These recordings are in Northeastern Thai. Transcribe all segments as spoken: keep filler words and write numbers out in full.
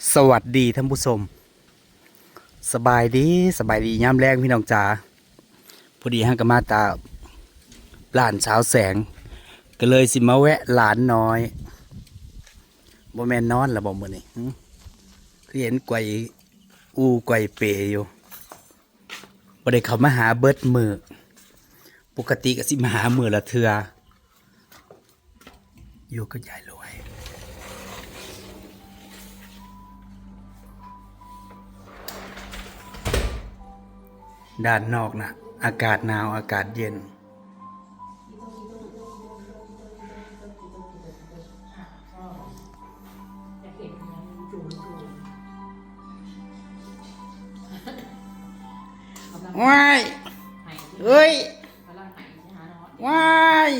สวัสดีท่านผู้ชม สบายดี สบายดียามแลงพี่น้องจ๋า พอดีเฮาก็มาตาหลานสาวแสง ก็เลยสิมาแวะหลานน้อย บ่แม่นนอนละบ่มื้อนี้ หึ คือเห็นไกวอู้ไกวเปอยู่ บ่ได้เข้ามาหาเบิดมื้อ ปกติก็สิมาหามื้อละเทื่อ อยู่กับยายรวย ด้านนอกนะ อากาศหนาว อากาศเย็น ว้าย เอ้ย ว้าย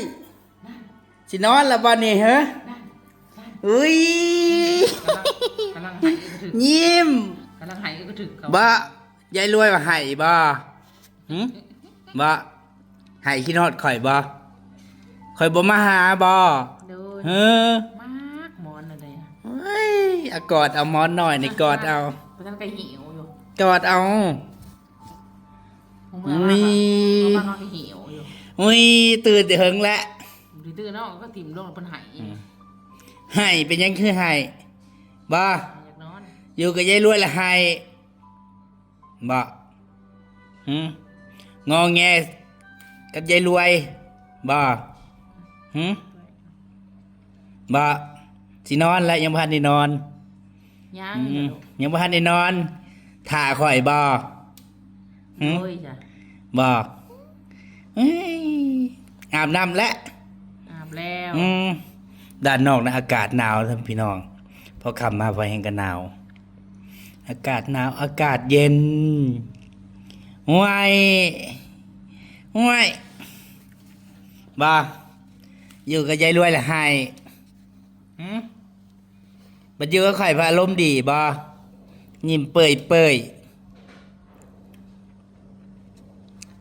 สินอนแล้วบ่นี่เหรอ เอ้ย กำลังไห้ก็ถึง ยิ้ม กำลังไห้ก็ถึงเขา บ่ ยายรวยว่าไห้บ่ หึ บ่ ไห้คิดฮอดข่อยบ่ ข่อยบ่มาหาบ่ โดย เฮ้อ มากหมอนอะไรนะ เฮ้ย เอากอดเอาหมอนหน่อยนี่ กอดเอา เพราะท่านก็หิวอยู่ กอดเอา ผม อุ้ย ว่าว่าว่าว่าก็หิวอยู่ อุ้ย ตื่นแต่เฮิงแล้ว ตื่นเนาะ ก็ถิ่มลงแล้วเพิ่นไห้ อืม ไห้เป็นหยังคือไห้ บ่ อยากนอน อยู่กับยายรวยละไห้ บ่ หึ งอแงกับยายรวย บ่ หึ บ่ สินอนแล้วยังบ่ทันได้นอน ยัง อืม อยู่ ยังบ่ทันได้นอน ถ่าข่อยบ่ หึ โอ้ยจ้ะ บ่ เอ้ย อาบน้ำแล้ว อาบแล้ว อืม ด้านนอกนะอากาศหนาวท่านพี่น้อง พอค่ำมาพอแห้งก็หนาว อากาศหนาว อากาศเย็น ห้วย ห้วย บ่ อยู่กับยายรวยละไห้ หึ บัดอยู่กับข่อยพะอารมณ์ดีบ่ ยิ้มเปื่อยเปื่อย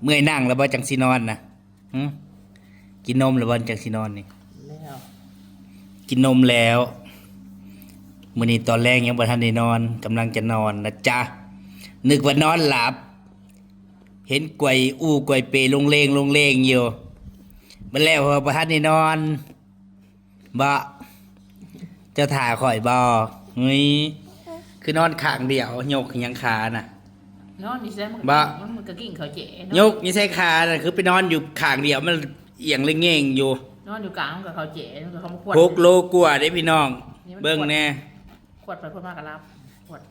เมื่อยนั่งแล้วบ่จังสินอนนะ หึ กินนมแล้วบ่จังสินอนนี่ แล้ว กินนมแล้ว มื้อนี้ตอนแรกยังบ่ทันได้นอน กำลังจะนอนนะจ๊ะ นึกว่านอนหลับ เห็นไกวอู้ไกวเปลงเลงลงเลงอยู่ บ่แล้วบ่ทันได้นอน บ่ เจ้าถ่าข่อยบ่ เฮ้ย คือนอนข้างเดียว ยกหยังขาน่ะ นอนนี่ใช่มัน บ่ มันมันก็กินข้าวเจ๋เนาะ ยกนี่ใช่ขาน่ะ คือไปนอนอยู่ข้างเดียว มันเอียงเลยเง่งอยู่ นอนอยู่กลางมันก็ข้าวเจ๋มันก็เขามาขวด หกโลกว่าเด้พี่น้อง นี่มัน เบิ่งแน่ ขวดไปขวดมาก็รับ ขวด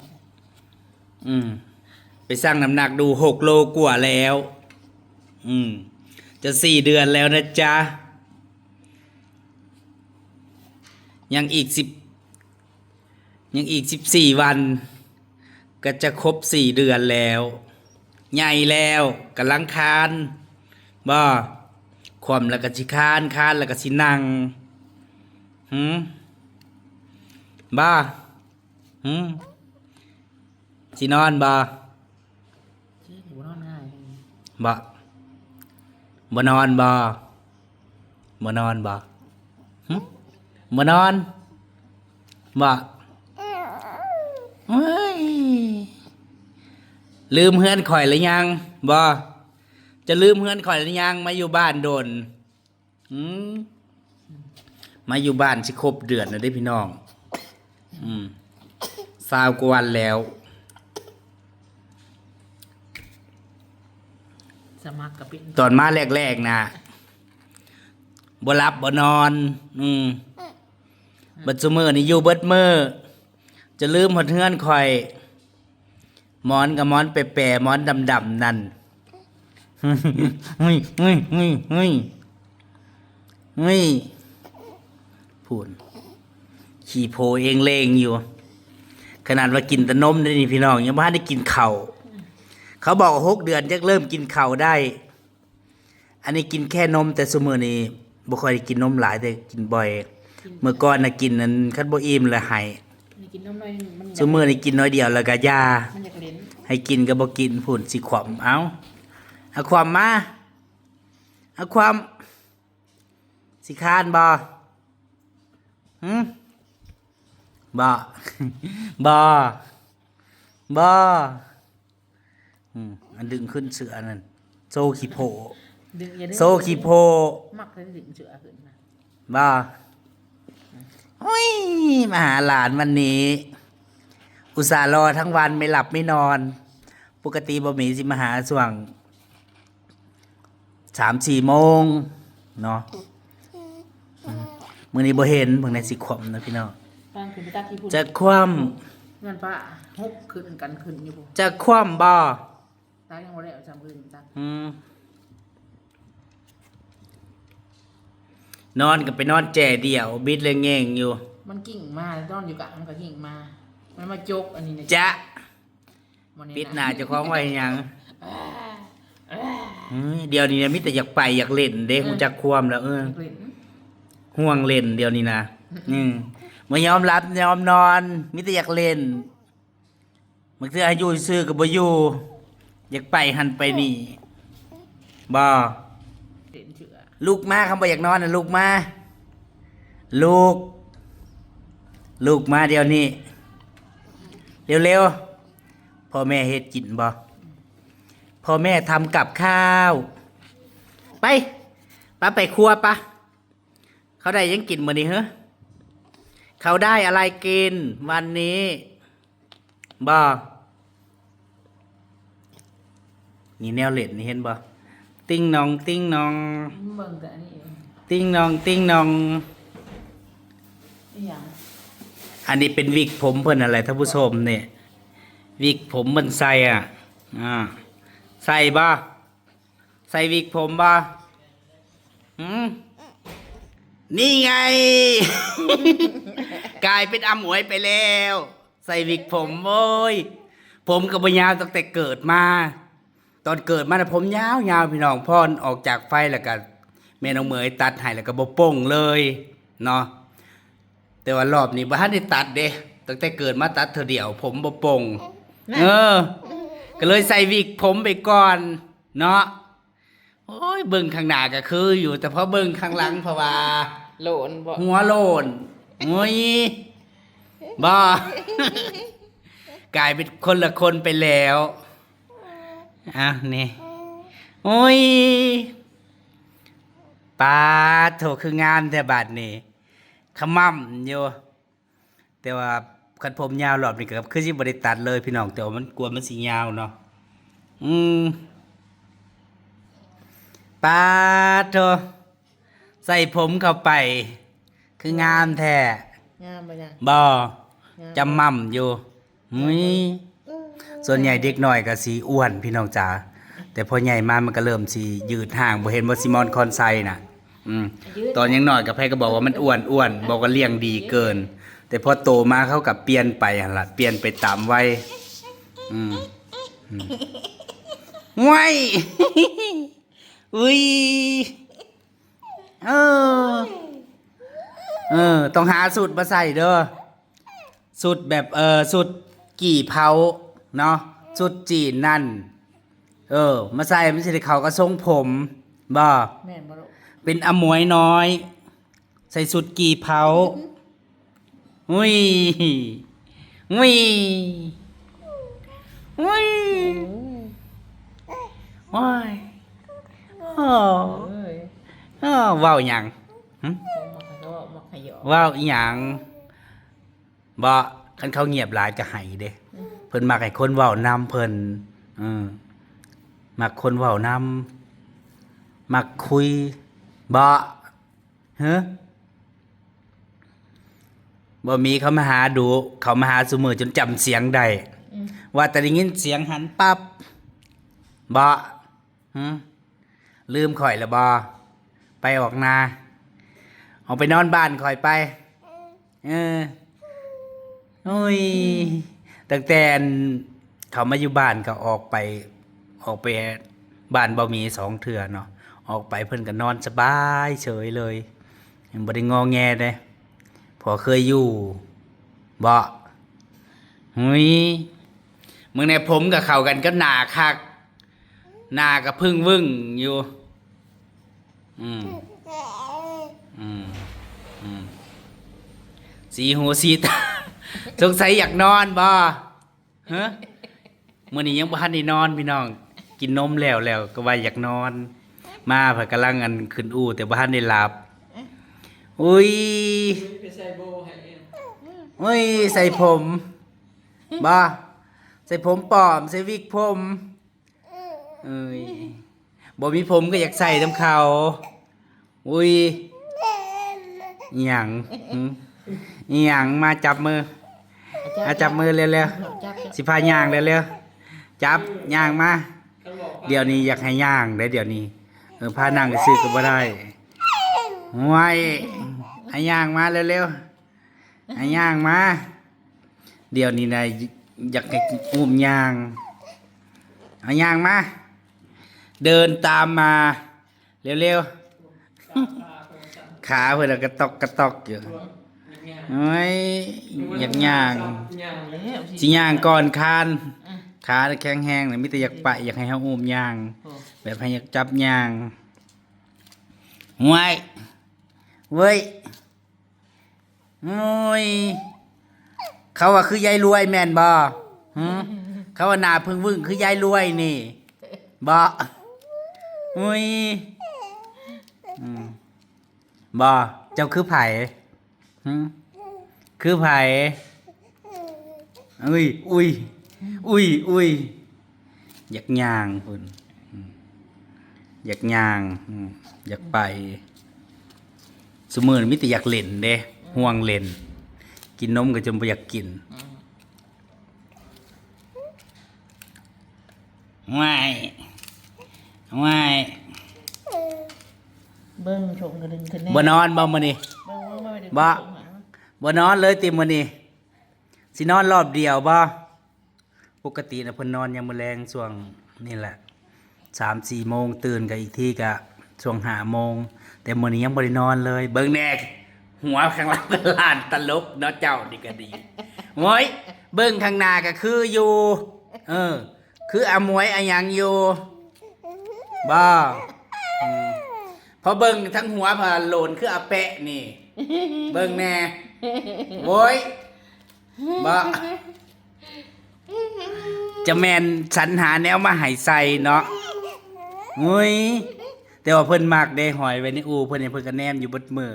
อืม ไปชั่งน้ำหนักดู หกโลกว่าแล้ว อืม จะสี่เดือนแล้วนะจ๊ะ ยังอีกสิบ ยังอีกสิบสี่วัน ก็จะครบสี่เดือนแล้ว ใหญ่แล้ว กำลังคลาน บ่ คว่ำแล้วก็สิคลาน คลานแล้วก็สินั่ง หึ บ่ หึ สินอนบ่ เจ๊ก็บ่นอนง่ายเลย บ่ บ่นอนบ่ บ่นอนบ่ หึ บ่นอนบ่ เฮ้ย ลืมเฮือนข่อยหรือยัง บ่ จะลืมเฮือนข่อยหรือยัง มาอยู่บ้านโดน อืม มาอยู่บ้านสิครบเดือนแล้วเด้พี่น้อง อืม ซาวกว่าวันแล้ว สมัครก็เป็น ตอนมาแรกๆนะ บ่หลับบ่นอน อืม บัดซุมื้อนี่อยู่เบิดมื้อ จะลืมฮอดเฮือนข่อย หมอนก็หมอนแปะๆ หมอนดำๆ นั่น เฮ้ย เฮ้ย เฮ้ย เฮ้ย เฮ้ย พูน ขี้โพเองเลงอยู่ ขนาดว่ากินแต่นมเด้นี่พี่น้อง ยังบ่ทันได้กินข้าว เขาบอกว่าหกเดือนจะเริ่มกินข้าวได้ อันนี้กินแค่นม แต่ซุมื้อนี้บ่ค่อยได้กินนมหลาย แต่กินบ่อย กิน เมื่อก่อนน่ะกินนั้นคันบ่อิ่มแล้วไห้ นี่กินนมหน่อยหนึ่งมันอยาก ซุมื้อนี้กินน้อยเดียวแล้วก็ยา มันอยากเล่น ให้กินก็บ่กิน พูนสิขวม เอา เอาขวมมา เอาขวม สิคานบ่ หึ บ่ บ่ บ่ อืม อันดึงขึ้นเสื้อนั่น โซ่ขี้โพ ดึงอย่าดึง โซ่ขี้โพ มักเลยดึงเสื้อขึ้นนะ บ่ โอ้ย มาหาหลานวันนี้ อุตส่าห์รอทั้งวันไม่หลับไม่นอน ปกติบ่มีสิมาหาช่วง สามสี่โมงเนาะ มื้อนี้บ่เห็น เบิ่งในสิคว่ำนะพี่น้อง ตั้งขึ้นไปตักขี้ฝุ่น จะคว่ำ เงินป้า หกขึ้นกันขึ้นอยู่บ่ จะคว่ำบ่ ตักยังบ่แล้ว จำขึ้นตัก อืม นอนก็ไปนอนแจ่เดี่ยว บิดเลยแง่งอยู่ มันกิ่งมา นอนอยู่กะมันก็กิ่งมา มันมาจกอันนี้นะ จะ วันนี้นะ ปิดหน้าเจ้าของไว้หยัง เอ้ย เดี๋ยวนี้นะมีแต่อยากไปอยากเล่นเด้ เออ ฮู้จักความแล้ว เออ อยากเล่น ห่วงเล่นเดี๋ยวนี้นะ อืม บ่ยอมหลับยอมนอน มีแต่อยากเล่น บางเทื่อให้อยู่ซื่อก็บ่อยู่ อยากไปหั่นไปนี่ บ่ เล่นเถื่อ ลุกมา คันบ่อยากนอนน่ะ ลุกมา ลุก ลุกมาเดี๋ยวนี้ เร็วๆ พ่อแม่เฮ็ดกินบ่ พ่อแม่ทำกับข้าว ไป ปะ ไปครัวปะ เขาได้หยังกินมื้อนี้เหรอ เขาได้อะไรกินวันนี้ บ่ นี่แนวเล่นนี่เห็นบ่ ติ๊งหน่อง ติ๊งหน่อง เบิ่งแต่อันนี้เอง ติ๊งหน่อง ติ๊งหน่อง อีหยัง อันนี้เป็นวิกผมเพิ่นอะไรท่านผู้ชมเนี่ย วิกผมเพิ่นใส่อ่ะ อ่า ใส่บ่ ใส่วิกผมบ่ หืม นี่ไง กลายเป็นอาหมวยไปแล้ว ใส่วิกผม โอ้ย ผมก็บ่ยาวตั้งแต่เกิดมา ตอนเกิดมาน่ะผมยาวๆ พี่น้อง พอออกจากไฟแล้วก็แม่น้องเหมยตัดให้แล้วก็บ่โป่งเลยเนาะ แต่ว่ารอบนี้บ่ทันได้ตัดเด้ ตั้งแต่เกิดมาตัดเทื่อเดียว ผมบ่โป่ง เออ ก็เลยใส่วิกผมไปก่อนเนาะ โอ้ย เบิ่งข้างหน้าก็คืออยู่ แต่พอเบิ่งข้างหลังเพราะว่า โลนบ่ หัวโลน โอ้ย บ่ กลายเป็นคนละคนไปแล้ว อ่ะ นี่ โอ้ย ป๊าดโถ คืองามแท้บัดนี้ ขะม่ำอยู่ แต่ว่าคันผมยาวรอบนี้ก็คือสิบ่ได้ตัดเลยพี่น้อง แต่ว่ามันกลัวมันสิยาวเนาะ อืม ป๊าดโถ ใส่ผมเข้าไป คืองามแท้ งามบ่จ๊ะ บ่ งาม จำม่ำอยู่ มุ้ย ส่วนใหญ่เด็กน้อยก็สิอ้วนพี่น้องจ๋า แต่พอใหญ่มามันก็เริ่มสิยืดห่าง บ่เห็นบ่ ซิมอนคอนไซน่ะ อืม ยืด ตอนยังน้อยก็ไผก็บอกว่ามันอ้วน อ้วน บอกว่าเลี้ยงดีเกิน แต่พอโตมาเขาก็เปลี่ยนไปหั่นล่ะ เปลี่ยนไปตามวัย อืม อืม ว้าย อุ้ย เออ เออ ต้องหาสูตรมาใส่เด้อ สูตรแบบ เออ สูตรกี่เผาเนาะ สูตรจีนนั่น เออ มาใส่มันสิได้เข้ากับทรงผม บ่ แม่นบ่ลูก เป็นอาหมวยน้อย ใส่สูตรกี่เผา อุ้ย อุ้ย อุ้ย โอ้ย โอ้ย เอ้ย เอ้อ เว้าหยัง หึ เขามัก เขามักขยอ เว้าอีหยัง บ่ คันเขาเงียบหลายก็ไห้เด้ อืม เพิ่นมักให้คนเว้านำเพิ่น อืม มักคนเว้านำ มักคุย บ่ ฮะ บ่มี เขามาหาดุ เขามาหาซุมื้อจนจำเสียงได้ อืม ว่าแต่ได้ยินเสียงหันปั๊บ บ่ หึ ลืมข้อยละบ่ ไปออกนา ออกไปนอนบ้านข้อยไป เออ โอ้ย ตั้งแต่อันเขามาอยู่บ้านก็ออกไป ออกไปบ้านบ่มีสองเทื่อเนาะ ออกไปเพิ่นก็นอนสบายเฉยเลย ยังบ่ได้งอแงเด้ พอเคยอยู่ บ่ หุย มึงเนี่ยผมกับเขากันก็หนาคัก หน้าก็พึ่งวึ่งอยู่ อืม อืม อืม สีหูสีตา สงสัยอยากนอนบ่ ฮะ มื้อนี้ยังบ่ทันได้นอนพี่น้อง กินนมแล้ว แล้วก็ว่าอยากนอน มาเพิ่นกำลังอันขึ้นอู้ แต่บ่ทันได้หลับ อุ้ย ไปใส่โบว์ให้เอง อุ้ย ใส่ผม บ่ ใส่ผมปลอม ใส่วิกผม เอ้ย บ่มีผมก็อยากใส่นำเขา อุ้ย อิหยัง หึ อิหยัง มาจับมือ มาจับมือเร็วๆ จับ สิพาย่างเร็วๆ จับ ย่างมา เดี๋ยวนี้อยากให้ย่างเด้ เดี๋ยวนี้ เออ พานั่งซื่อๆก็บ่ได้ ห่วย ให้ย่างมาเร็วๆ ให้ย่างมา เดี๋ยวนี้นะ อยากให้อุ้มย่าง เอาย่างมา เดินตามมา เร็วๆ ขาเพิ่นกระตอกกระตอกอยู่ โอ้ย อยากย่าง ย่างเลย สิย่างก่อนคาน ขาแข็งแรงน่ะ มีแต่อยากไป อยากให้เฮาอุ้มย่าง โอ้ แบบให้อยากจับย่าง ห่วย เว้ย โอ้ย เขาว่าคือยายรวยแม่นบ่ หึ เขาว่าหน้าผึ้งวึ่งคือยายรวยนี่ บ่ อุ้ย อืม บ่ เจ้าคือไผ หึ คือไผ อุ้ย อุ้ย อุ้ย อุ้ย อยากย่างพุ้น อืม อยากย่าง อืม อยากไป ซุมื้อนี้มีแต่อยากเล่นเด้ ห่วงเล่น กินนมก็จนบ่อยากกิน อืม ว้าย ว้าย เบิ่งชงกระดึงขึ้นแน่ บ่นอนบ่มื้อนี้ เบิ่งว่ามันเป็น บ่ ชงหา บ่นอนเลยติมื้อนี้ สินอนรอบเดียวบ่ ปกตินะเพิ่นนอนยามมื้อแลงช่วงนี่แหละ สามสี่โมง ตื่นก็อีกทีก็ช่วงห้าโมง แต่มื้อนี้ยังบ่ได้นอนเลย เบิ่งแหน่ หัวข้างหลังก็ล้านตลกเนาะ เจ้านี่ก็ดี โอ้ย เบิ่งข้างหน้าก็คืออยู่ เออ คืออาหมวยอาหยังอยู่ บ่ อืม พอเบิ่งทั้งหัวพาโลนคืออาแปะนี่ เบิ่งแหน่ โว้ย บ่ จะแม่นสรรหาแนวมาให้ใส่เนาะ งุ้ย แต่ว่าเพิ่นมักเด้ หอยไว้ในอู่เพิ่นนี่เพิ่นก็แนมอยู่เบิดมื้อ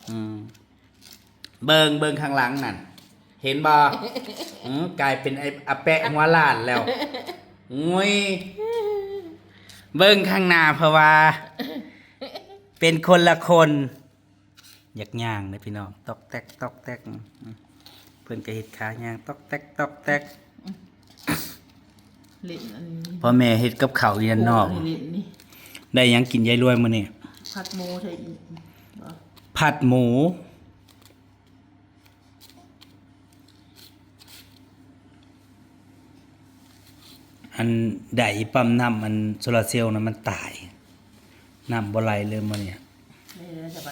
อืม เบิ่ง เบิ่งข้างหลังนั่น เห็นบ่ อืม กลายเป็นไอ้อาแปะหัวล้านแล้ว งุ้ย เบิ่งข้างหน้าเพราะว่า เป็นคนละคน อยากย่างเด้อพี่น้อง ต๊อกแต๊ก ต๊อกแต๊ก อืม เพิ่นก็เฮ็ดขาย่าง ต๊อกแต๊ก ต๊อกแต๊ก เล่นอันนี้ พ่อแม่เฮ็ดกับข้าวอยู่ด้านนอก โอ้ย เล่นนี่ ได้หยังกินยายรวยมื้อนี้ ผัดหมูใส่อีก ผัดหมู อันได้ปั๊มน้ำอันโซลาร์เซลล์นะมันตาย น้ำบ่ไหลเลยมื้อนี้ ได้แล้วจะไป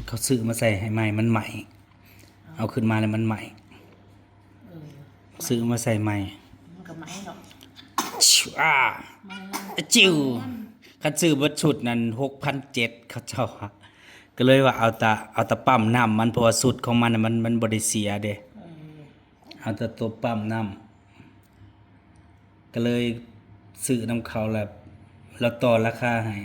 เขาซื้อมาใส่ให้ใหม่ มันใหม่ เอาขึ้นมาแล้วมันใหม่ เออ ซื้อมาใส่ใหม่ มันก็ไหม้เนาะ ชิวอ่า ไหม้ อะจิว คันซื้อเบิดชุดนั้น หกพันเจ็ด เขาเจ้าว่า ก็เลยว่าเอาแต่ เอาแต่ปั๊มน้ำมัน เพราะว่าชุดของมันน่ะ มัน มันบ่ได้เสียเด้ เออ เอาแต่ตัวปั๊มน้ำ ก็เลยซื้อนำเขาแล้ว แล้วต่อราคาให้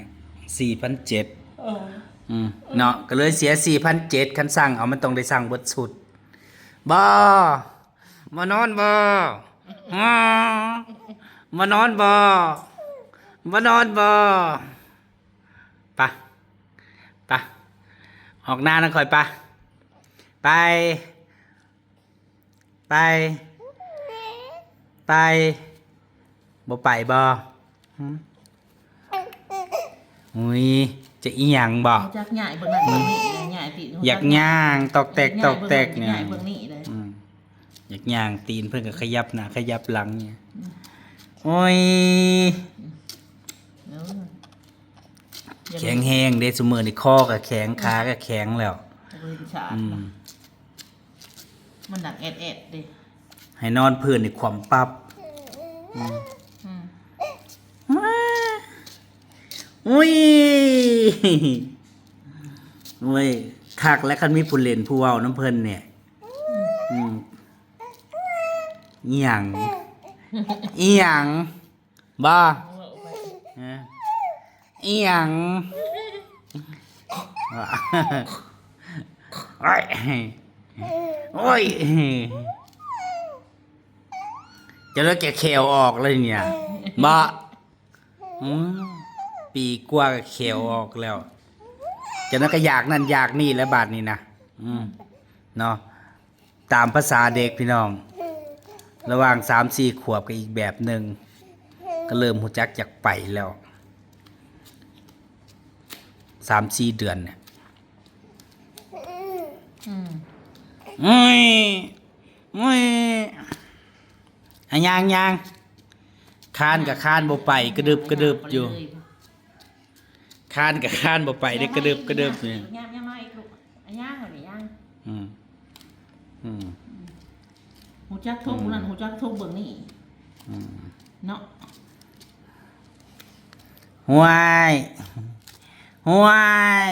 สี่พันเจ็ด เออ อืม เนาะ ก็เลยเสีย สี่พันเจ็ด คันสั่งเอามันต้องได้สั่งเบิดชุด บ่ มานอนบ่ อ๋อ มานอนบ่ มานอนบ่ ไป ไป ออกหน้านะคอยไป ไป ไป ไป บ่ไปบ่ หึ อุ้ย จะอีหยังบ่ จักย้ายเบิ่งนั่นเบิ่งนี่ ย้ายติ อยากย่าง ตอกแตก ตอกแตกเนี่ย ย้ายเบิ่งนี่เลย อืม อยากย่าง ตีนเพิ่นก็ขยับหน้า ขยับหลังเนี่ย อืม โอ้ย เออ แข็งแรงเด้ ซุมื้อนี่คอก็แข็ง ขาก็แข็งแล้ว เออ อืม มันดังแอดๆเด้ ให้นอนพื้นนี่ขวำปับ อืม อืม อุ้ย อุ้ย คักแล้วคันมีผู้เล่นผู้เว้านำเพิ่นเนี่ย อืม อีหยัง อีหยัง บ่ เออ อีหยัง โอ้ย โอ้ย จะแล้วแกแขวออกเลยเนี่ย บ่ อืม ปีกว่าก็แขวออกแล้ว จะนั้นก็อยากนั่นอยากนี่แล้วบาดนี้นะ อืม เนาะ ตามภาษาเด็กพี่น้อง ระหว่างสามสี่ขวบก็อีกแบบหนึ่ง ก็เริ่มรู้จักอยากไปแล้ว สามสี่เดือนเนี่ย อืม โอ้ย โอ้ย อะ ย่าง ย่าง คานก็คานบ่ไป กระดึบกระดึบอยู่ คานก็คานบ่ไป ได้กระดึบกระดึบอยู่ ย่าง ย่างมาอีกลูก อะ ย่างก่อนนี่ ย่าง อืม อืม ฮู้จักทบ อืม ผู้นั้นฮู้จักทบเบิ่งนี่ อืม เนาะ ห้วย ห้วย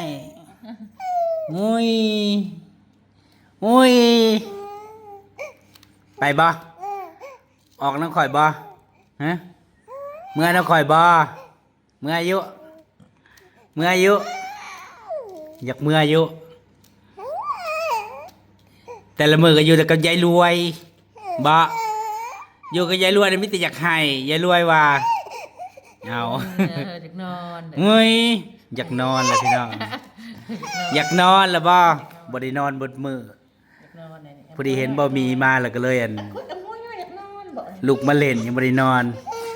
งุย งุย ไปบ่ ออกนำข่อยบ่ ฮะ เมือนำข่อยบ่ เมืออยู่ เมืออยู่ อยากเมืออยู่ แต่ละมื้อก็อยู่แต่กับยายรวย บ่ อยู่กับยายรวยนี่มีแต่อยากไห้ ยายรวยว่า เอา เออ อยากนอน เฮ้ย อยากนอนแล้วพี่น้อง อยากนอนแล้วบ่ บ่ได้นอนเบิดมื้อ อยากนอนเลยเนี่ย พอดีเห็นบ่มีมาแล้วก็เลยอัน คนกับหมู่อยู่อยากนอนบ่ ลุกมาเล่นยังบ่ได้นอน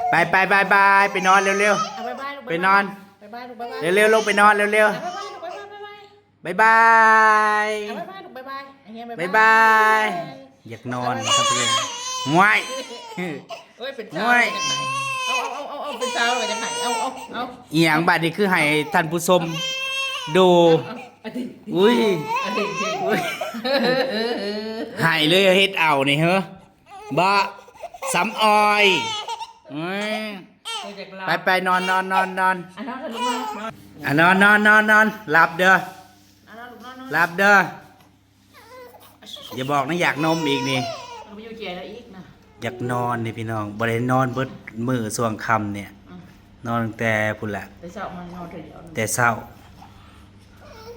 ไปไปไปไปไปนอนเร็วๆ เอาบ๊ายบายลูก ไปนอน บ๊ายบายลูก บ๊ายบาย เร็วๆ ลงไปนอนเร็วๆ เอาบ๊ายบายลูก บ๊ายบาย บ๊ายบาย บ๊ายบาย เอาบ๊ายบายลูก บ๊ายบาย ไอ้เฮีย บ๊ายบาย บ๊ายบาย อยากนอนนะครับเพื่อน ง่วย เอ้ย เป็นสาว ง่วย เอา เอา เอา เอา เอา เป็นสาวเลยจังไหน เอา เอา เอา อีหยังบาดนี้คือให้ท่านผู้ชมดู เอา เอา อุ้ย เอา เอา เอา อุ้ย หายเลยเฮ็ดเอานี่เหรอ บ่ สำออย อืม เออ อยากหลับ ไปไปนอนนอนนอนนอน อ่ะ นอนเถอะลูก นอน อ่ะ นอนนอนนอนนอน หลับเด้อ อ่ะ นอนลูก นอน นอน หลับเด้อ อย่าบอกนะอยากนมอีกนี่ มันไปอยู่เจียแล้วอีกนะ อยากนอนนี่พี่น้อง บ่ได้นอนเบิดมื้อช่วงค่ำเนี่ย อืม นอนตั้งแต่พุ้นแหละ แต่เช้ามันนอนเถอะเดี๋ยว แต่เช้า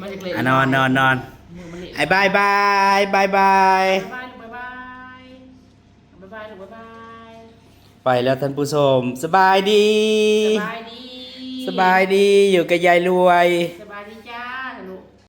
มันจะเกรง อ่ะ นอนนอนนอน มือมันเละ ไอ้บายบาย บายบาย บายบายลูก บายบาย บายบายลูก บายบาย ไปแล้วท่านผู้ชม สบายดี สบายดี สบายดี อยู่กับยายรวย สบายดีจ้าลูก